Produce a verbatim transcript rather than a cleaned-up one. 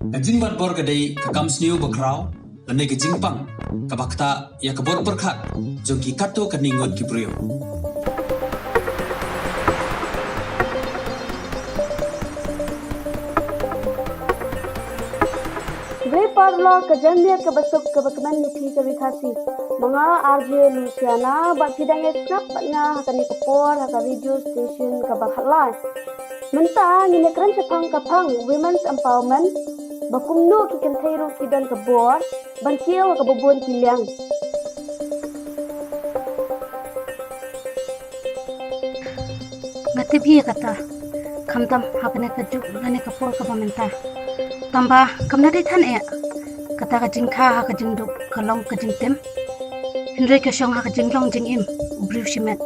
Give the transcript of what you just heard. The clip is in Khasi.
Ka jingbat bor ka dei ka kam sniew bakhraw lane ka jingpang kaba ktah ïa ka bor pyrkhat jong ki katto katne ngut ki briew. Khublei paralok, ka janmiet kaba suk kaba kmen ïa phi ka Ri Khasi. Ma nga R J Luciana, bad phi dang ïa sngap bad nga ha kane ka por ha ka radio station kaba khatlai. Mynta ngin ïa kren shaphang ka phang Women's Empowerment, ba kumno ki kynthei ruh ki don ka bor ban kiew ha kaba bun ki liang. Nga tip hi kata, khamtam ha kane ka juk lane ka por kaba mynta. Tangba kam da dei than eh, kata ka jingkha ha ka jingduk ka long ka jingtim. Hynrei ka shong ha ka jinglong jingim u briew shimet.